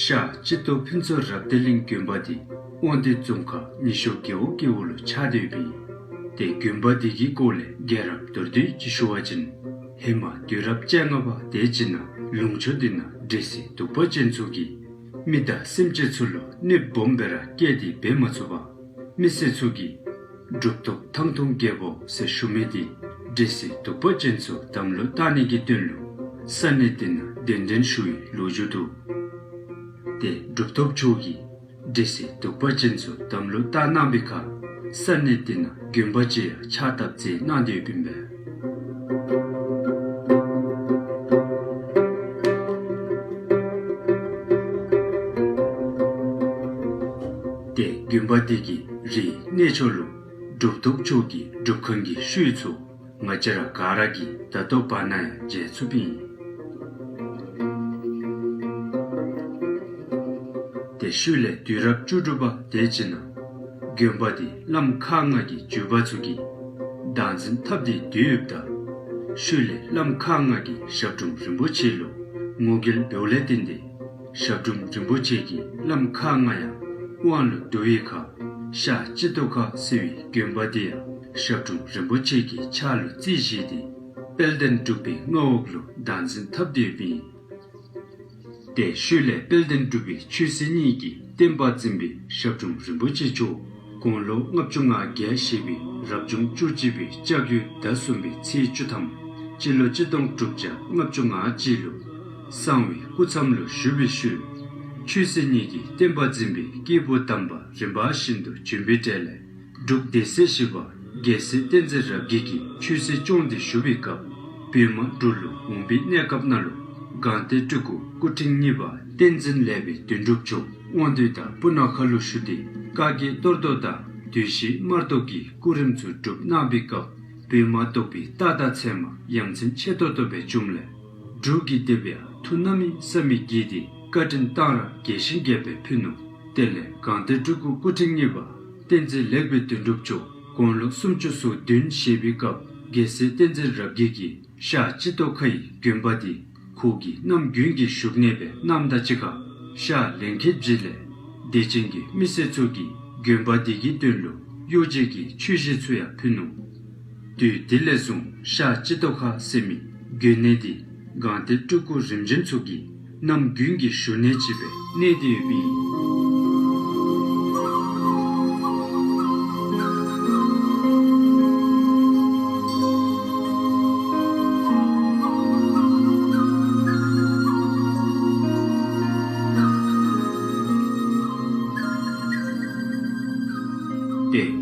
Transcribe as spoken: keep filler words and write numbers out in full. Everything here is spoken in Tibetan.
ཤར་སྤྱི་ཏོག་ཕུན་ཚོགས་རབ་བརྟན་གླིང་དགོན་པ་དེ་དབང་འདུས་རྫོང་ཁག་ཉི་ཤོག་རྒེད་འོག་གི་འོག་ལུ་ཆགས་ཏེ་ཡོདཔ་ཨིན། ཏེ་དགོན་པ་དེ་གི་སྐོར་ལས་རྒྱལ་རབས་མདོར་བསྡུས་ཅིག་ཞུ་བ་ཅིན། ཧེ་མ་དུས་རབས་བཅོ་ལྔ་པ་དེ་ཅིག་ནང་ལུང་ཕྱོགས་དེ་ནང་འདྲེ་སྲིན་གདུག་པ་ཅན་ཚུ་གིས་མི་དང་སེམས་ཅན་ཚུ་ལུ་གནོདཔ་སྦོམ་སྦེ་ར་བཀལ་ཏེ་འབད་མ་ཚུགས་པར། མི་སེར་ཚུ་གིས་གྲུབ་ཐོབ་ཐང་སྟོང་རྒྱལ་པོ་ཟེར་ཞུ་མི་དེ་འདྲེ་སྲིན་གདུག་པ་ཅན་ཚུ་དམ་ལུ་བཏགས་ནི་གི་དོན་ལུ་ས་གནས་དེ་ནང་གདན་འདྲེན་ཞུ་བའི་ལོ་རྒྱུས་འདུག། ཏེ་གྲུབ་ཐོབ་མཆོག་གིས་འདྲེ་སྲིན་གདུག་པ་ཅན་ཚུ་དམ་ལུ་བཏགས་གནང་བའི་ཁར་ས་གནས་དེ་ནང་དགོན་པ་ཅིག་ཡང་ཕྱག་བཏབ་མཛད་གནང་སྟེ་ཡོདཔ་ཨིན་པས། ཏེ་དགོན་པ་དེ་གི་རིའི་གནས་མཆོག་ལུ་གྲུབ་ཐོབ་མཆོག་གི་སྒྲུབ་ཁང་གི་ཤུལ་ཚུ་ང་བཅས་ར་ག་ར་གིས་ད་ལྟོ་བར་ན་ཡང་མཇལ་ཚུགསཔ་ཨིན། ཏེ་ཤུལ་ལས་དུས་རབས་བཅུ་དྲུག་པ་དེ་ཅིག་ནང་དགོན་པ་དེ་བླམ་ཁག་ལྔ་གི་བརྒྱུད་པ་ཚུ་གིས་བདག་འཛིན་འཐབ་སྟེ་སྡོད་ཡོདཔ་ད། ཤུལ་ལས་བླམ་ཁག་ལྔ་གིས་ཞབས་དྲུང་རིན་པོ་ཆེ་ལུ་ངོ་རྒོལ་འབདཝ་ལས་བརྟེན་ཏེ། ཞབས་དྲུང་རིན་པོ་ཆེ་གིས་བླམ་ཁག་ལྔ་ཡང་དབང་ལུ་བསྡུ་བའི་ཁར་ཤར་སྤྱི་ཏོག་ཁ་ཟེར་བའི་དགོན་པ་དེ་ཡང་ཞབས་དྲུང་རིན་པོ་ཆེ་གི་ཕྱག་ལུ་རྩིས་བཞེས་ཏེ། དཔལ་ལྡན་འབྲུག་པའི་མངའ་འོག་ལུ་བདག་འཛིན་འཐབ་སྟེ་ཡོདཔ་ཨིན། ཏེ་ཤུལ་ལས་དཔལ་ལྡན་འབྲུག་པའི་ཆོས་སྲིད་གཉིས་ཀྱི་བསྟན་པ་འཛིན་པའི་ཞབས་དྲུང་རིན་པོ་ཆེ་མཆོག་དགུང་ལོ་ལྔ་བཅུ་ང་བརྒྱད་བཞེས་པའི་རབ་བྱུང་བཅུ་གཅིག་པའི་ལྕགས་ཡོས་ཟླ་གསུམ་པའི་ཚེས་བཅུ་ཐམ། སྤྱི་ལོ་གཅིག་སྟོང་དྲུག་བརྒྱ་ལྔ་བཅུ་ང་གཅིག་ལུ་གསང་བའི་སྐུ་མཚམས་ལུ་བཞུགས་པའི་ཤུལ། ཆོས་སྲིད་གཉིས་ཀྱི་བསྟན་པ་འཛིན་པའི་སྐྱེས་བུ་དམ་པ་རིམ་པ་བཞིན་དུ་བྱོན་པའི་གྲས་ལས། འབྲུག་སྡེ་སྲིད་བཞི་པ་རྒྱལ་སྲས་བསྟན་འཛིན་རབ་རྒྱས་ཀྱིས་ཆོས་སྲིད་སྐྱོང་སྟེ་བཞུགས་པའི་སྐབས། བོད་དམག་འབྲུག་ལུ་འོང་པའི་གནས་སྐབས་ནང་ལུ་སྒང་སྟེང་སྤྲུལ་སྐུ་སྐུ་ཕྲེང་གཉིས་པ་བསྟན་འཛིན་ལེགས་པའི་དོན་གྲུབ་མཆོག་དབང་འདུས་དང་སྤུ་ན་ཁ་ལུ་བཞུགས་ཏེ་བཀའ་བརྒྱད་གཏོར་བཟློག་དང་བདུད་བཞིའི་དམར་གཏོར་གྱི་སྐུ་རིམ་ཚུ་སྒྲུབ་གནང་བའི་སྐབས། བོད་དམག་བཟློག་པའི་རྟགས་དང་མཚན་མ་ཡ་མཚན་ཆེ་ཏོག་ཏོ་སྦེ་བྱུངམ་ལས། འབྲུག་གི་སྡེ་པ་ཡང་ཐུགས་གནམ་མེད་ས་མེད་དགྱེས་ཏེ་བཀའ་དྲིན་གཏང་རག་རྒྱས་ཤིང་རྒྱས་པར་ཕུལ་ནུག། དེ་ལས་སྒང་སྟེང་སྤྲུལ་སྐུ་སྐུ་ཕྲེང་གཉིས་པ་བསྟན་འཛིན་ལེགས་པའི་དོན་གྲུབ་མཆོག་དགུང་ལོ་སུམ་ཅུ་སོ་བདུན་བཞེས་པའི་སྐབས། རྒྱལ་སྲས་བསྟན་འཛིན་རབ་རྒྱས་ཀྱིས་ཤར་སྤྱི་ཏོག་ཁའི་དགོན་པ་འདི་ཁོ་གི་གནམ་དགུན་གྱི་བཞུགས་གནས་སྦེ་གནངམ་དང་གཅིག་ཁར། ཤར་ལིང་ཁའི་རྗེས་ལས་སྡེ་ཆེན་གྱི་མི་སེར་ཚུ་གིས་དགོན་པ་འདི་གི་དོན་ལུ་གཡོ་བྱེད་ཀྱི་མཆོད་གཞིས་ཚུ་ཡང་ཕུལ་ནུག། དུས་དེ་ལས་བཟུང་ཤར་སྤྱི་ཏོག་ཁ་ཟེར་མི་དགོན་གནས་འདི་སྒང་སྟེང་སྤྲུལ་སྐུ་རིམ་བྱོན་ཚུ་གིས་གནམ་དགུན་གྱི་བཞུགས་གནས་ཅིག་སྦེ་གནས་ཏེ་ཡོདཔ་ཨིན། ཏེ།